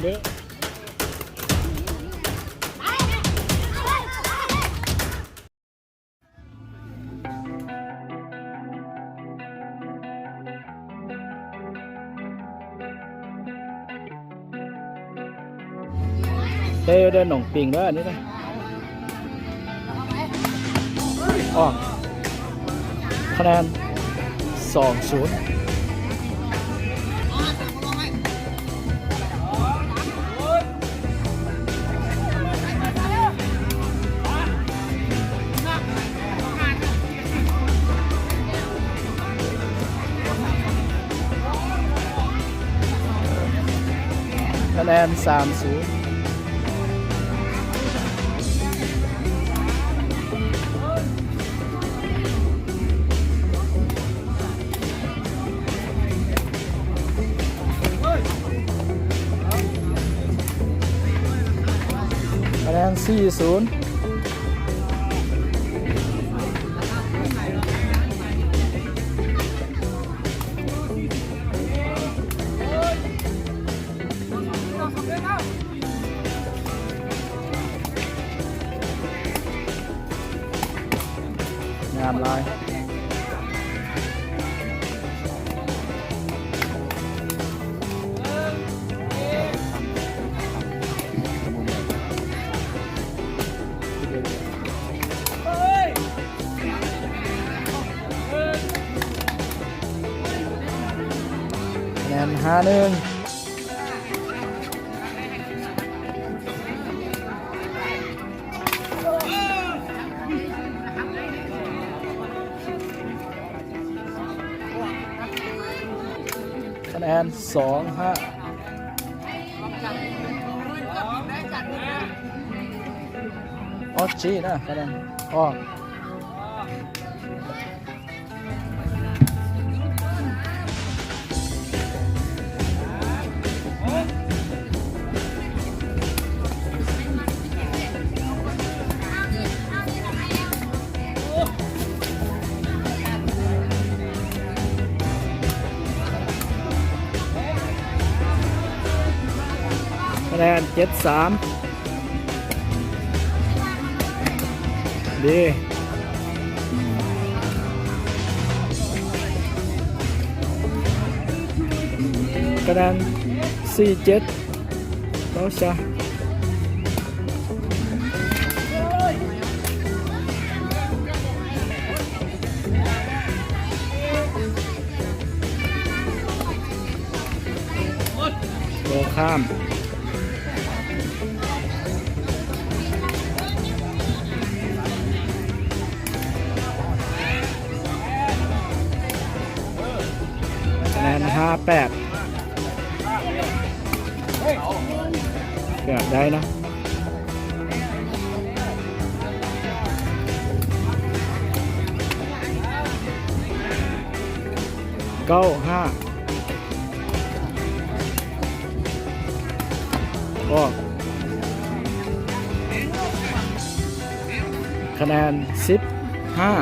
ເດີ ເດີ ເດີໜອງປິງເດີ ອັນນີ້ນະ. ອອກ ຄະແນນ ສອງສູນ. ຄະແນນ ສາມສູນ. ຄະແນນ ສີ່ສູນ. ງາມຫຼາຍ. ຄະແນນ ຫ້າໜຶ່ງ. ຄະແນນ ສອງຫ້າ. ອອກຈີນະ ຄະແນນ ອອກ. ຄະແນນ ເຈັດສາມ. ດີ ຄະແນນ ສີ່ເຈັດ. ເອົາຊະ ໂຕຂ້າມ. ຄະແນນ ຫ້າແປດ. ເກືອບໄດ້ເນາະ. ເກົ້າຫ້າ. ອອກ ຄະແນນ ສິບຫ້າ.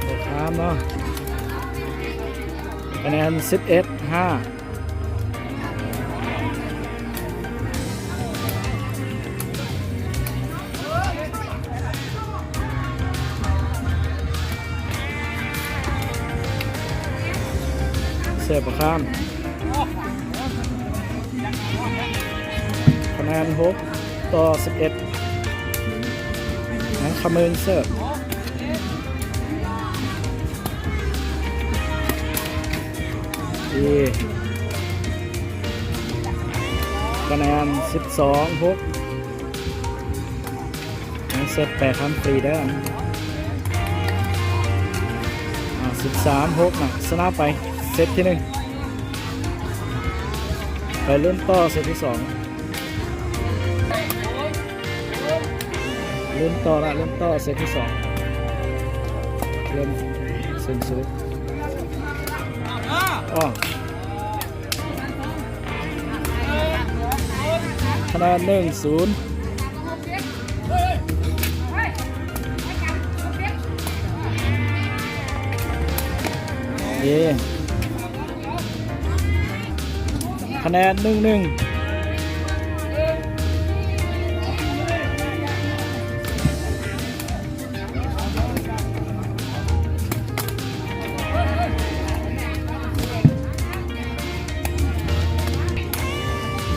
ໂຕຂ້າມເນາະ ຄະແນນ ສິບເອັດຫ້າ. ເສີບປະຄາມ ຄະແນນ ຫົກຕໍ່ສິບເອັດ. ນາງຄຳເມີງເສີບ ດີ ຄະແນນ ສິບສອງຫົກ. ເຊັດແປຄຳຟຣີເດີ ອາ ສິບສາມຫົກນະ ຊະນະໄປ ເຊັດທີໜຶ່ງ. ໄປລຸ້ນຕໍ່ເຊັດທີສອງ. ລຸ້ນຕໍ່ລະ ລຸ້ນຕໍ່ເຊັດທີສອງ ເລີ່ມສູນສູນ. ອອກ ຄະແນນ ໜຶ່ງສູນ. ເອ ຄະແນນ ໜຶ່ງໜຶ່ງ.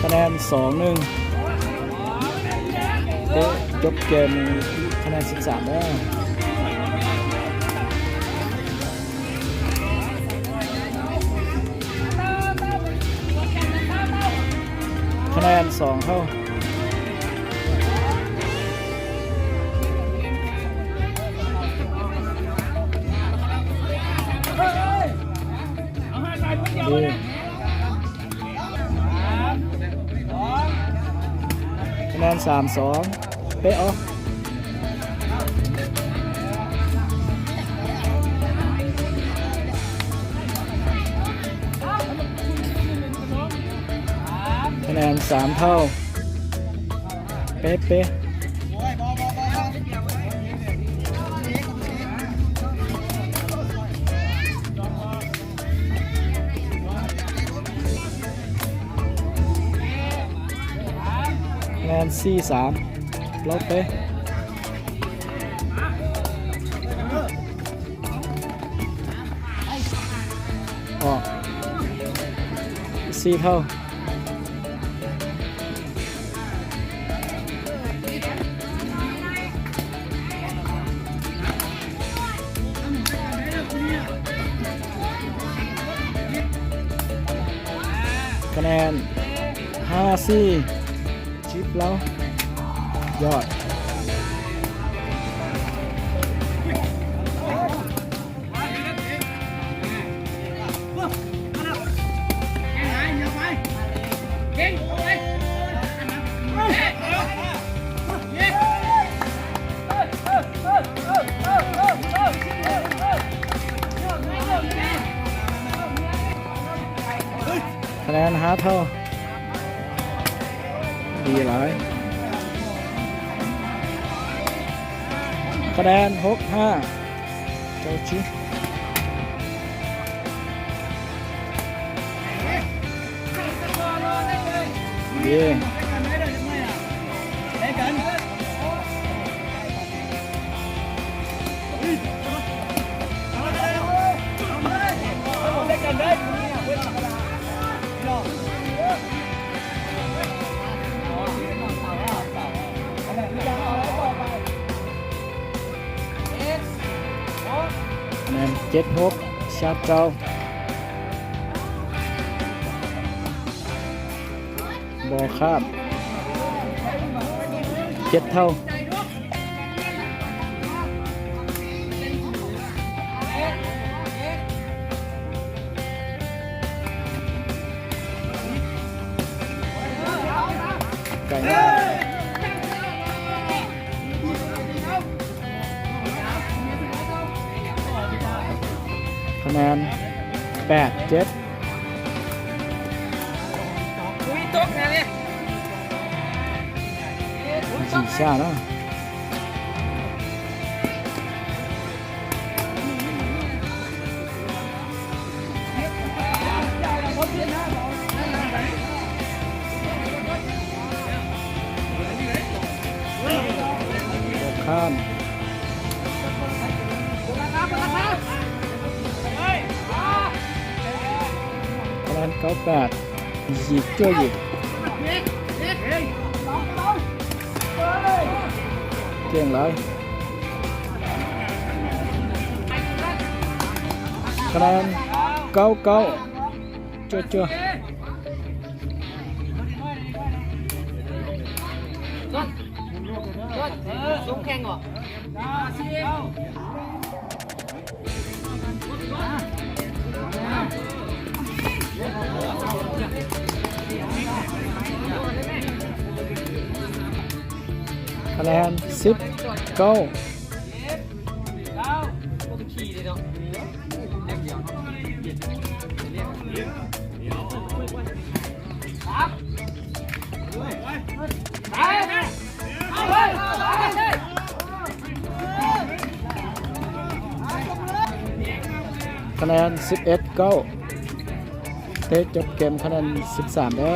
ຄະແນນ ສອງໜຶ່ງ. ເຕະຈົບເກມ ຄະແນນ ສິບສາມ ເດີ. ຄະແນນ ສອງເທົ່າ. ຄະແນນ ສາມສອງ. ເປະອອກ. ຄະແນນ ສາມເທົ່າ. ເປະໆ. ຄະແນນ ສີ່ສາມ. ເລົາເປະອອກ. ສີ່ເທົ່າ. ຄະແນນ ຫ້າສີ່. ຈິບເລົາ. ຍອດ. ຄະແນນ ຫ້າເທົ່າ. ດີຫຼາຍ. ຄະແນນ ຫົກຫ້າ. ເຈົ້າຈິ ເຢ້. ແມ່ນ ເຈັດຫົກ ຊາດເຈົ້າ. ບໍ່ຂ້າມ. ເຈັດເທົ່າ. ໄກມາກ. ຄະແນນ ແປດເຈັດ. ຍິງຊ້າເນາະ. ຂ້າມ. ປະມານເກົ້າແປດ. ຍິງເກັ່ງຢູ່. ເກັ່ງຫຼາຍ. ຄະແນນ ເກົ້າເກົ້າ. ຈົວໆ. ຄະແນນ ສິບເກົ້າ. ຄະແນ ຄະແນນສິບເອັດເກົ້າ ເຕະຈົບເກມຄະແນນສິບສາມເດີ້.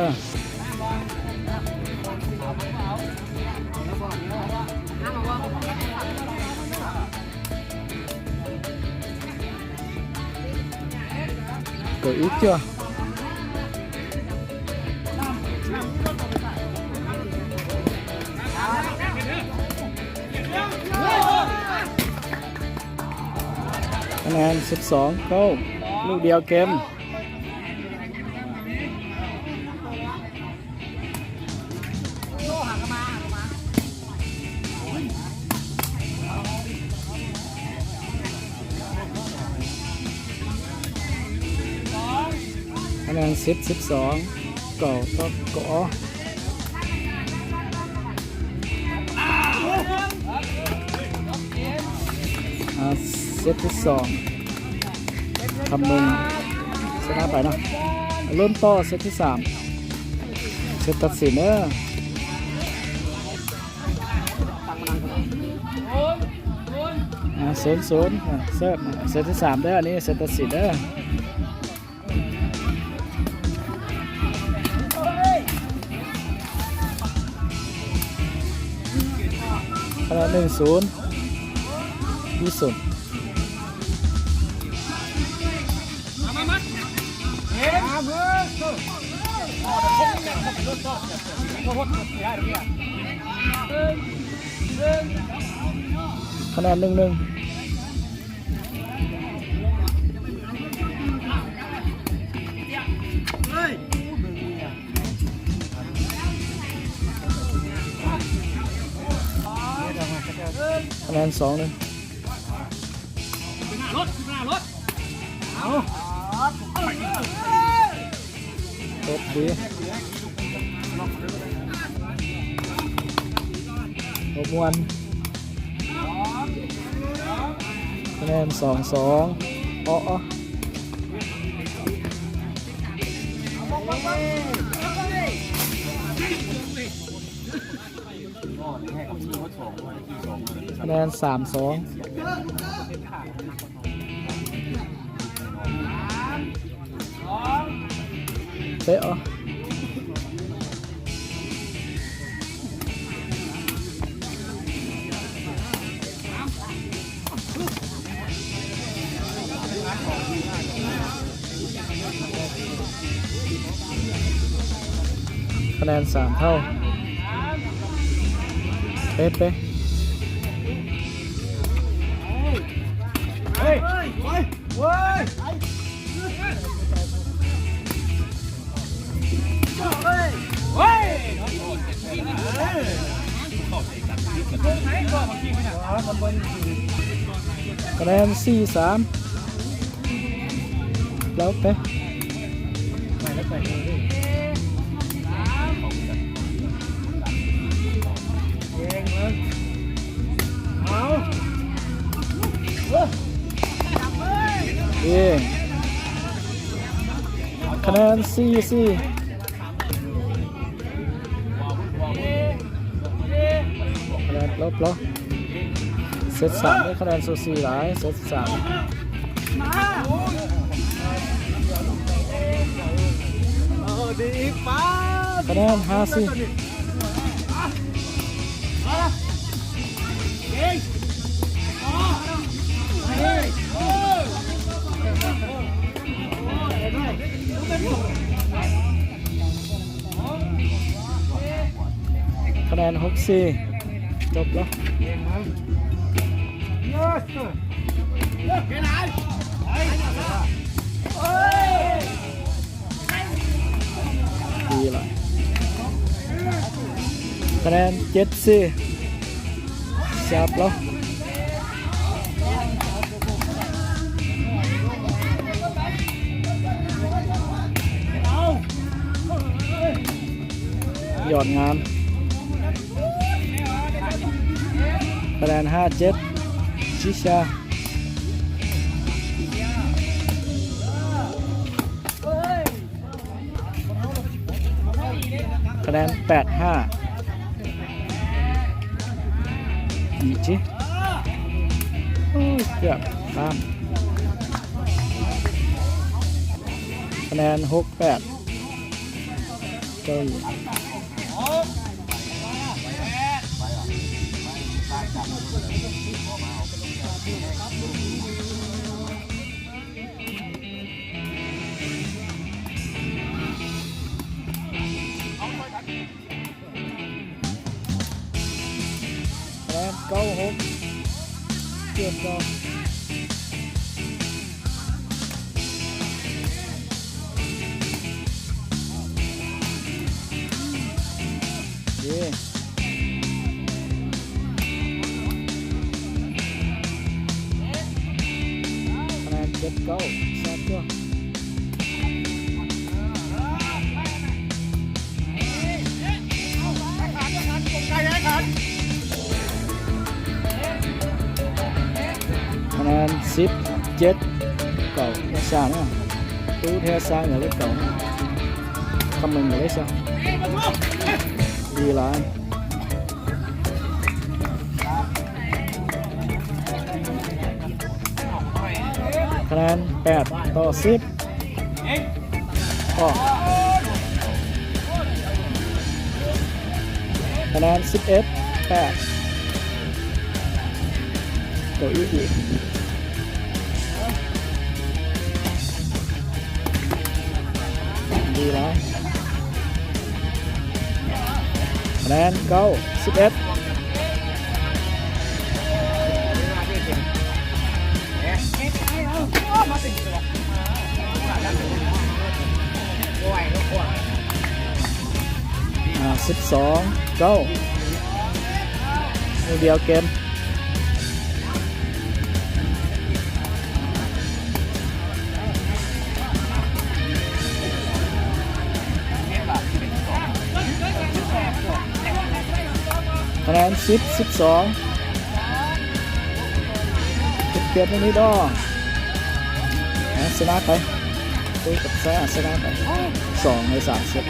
ເກີດອີກເທື່ອ ຄະແນນສິບສອງເກົ້າ ລູກດຽວເກມ. ຄະແນນສິບ ສິບສອງ ເກົ້າຕໍ່ເກົ້າ. ອ່າ ເຊດທີສອງ ຄຳເມືອງຊະນະໄປເນາະ. ເລີ່ມຕໍ່ເຊດທີສາມ ເຊດຕັດສິນເດີ້. ອ່າ ສູນ ສູນ ອ່າ ເຊີບ ເຊດທີສາມເດີ້ ອັນນີ້ເຊດຕັດສິນເດີ້. ຄະແນນ ໜຶ່ງສູນ ຢູ່ສູນ. ຄະແນນ ໜຶ່ງໜຶ່ງ. ຄະແນນ ສອງໜຶ່ງ. ເອົາ ຕົບດີ ບໍ່ມ່ວນ. ຄະແນນ ສອງສອງ. ເອາະ ເອາະ. ຄະແນນ ສາມສອງ. ເຕະ ເອົາ. ຄະແນນ ສາມເທົ່າ. ເປັດເປ. ເຮີ້ຍ ເຮີ້ຍ ເຮີ້ຍ. ຄະແນນ ສີ່ສາມ. ແລ້ວແຕ່ ເອີ ຄະແນນ ສີ່ສີ່. ຄະແນນ ລົບ ລົບ. ເຊດສາມ ໄດ້ຄະແນນສູສີຫຼາຍ ເຊດສາມ. ເອີ ດີອີກ ປາດ ຄະແນນ ຫ້າສີ່. ຄະແນນ ຫົກສີ່. ຈົບແລ້ວ. ດີຫຼາຍ. ຄະແນນ ເຈັດສີ່. ແຊບແລ້ວ. ຍອດງາມ. ຄະແນນ ຫ້າເຈັດ. ຊິຊາ. ຄະແນນ ແປດຫ້າ. ອີຈິ ໂອ້ຍ ເກືອບຂ້າມ. ແນນ ຫົກແປດ ເກົາຫຼີ. ແປດ ເກົ້າ ຫົກ ເຈັດ ເກົ້າ ເຢ້ ຄະແນນ ເຈັດ ເກົ້າ ແຊບຕົວະ. ຄະແນນ ສິບ ເຈັດ ເກົ້າ ມາຊານະ. ຕູ້ແທ້ຊ້າງຢ່າເລີກເກົ່າ ຄຳເມັນບໍ່ໄດ້ຊະ ດີຫຼາຍ. ຄະແນນ ແປດ ຕໍ່ ສິບ ອອກ. ຄະແນນ ສິບເອັດ ແປດ ໂຕອີກອີກ ດີຫຼາຍ. ຄະແນນ ເກົ້າ ສິບເອັດ. ອາ ສິບສອງ ເກົ້າ ດຽວເກມ. ຄະແນນ ສິບ ສິບສອງ ເກັບ ເກັບ ນີ້ດອກ ອາ ຊະນະໄປ ຕຸ້ຍກັບຊາ ຊະນະໄປ ສອງ ໃນ ສາມ ເຊັດ.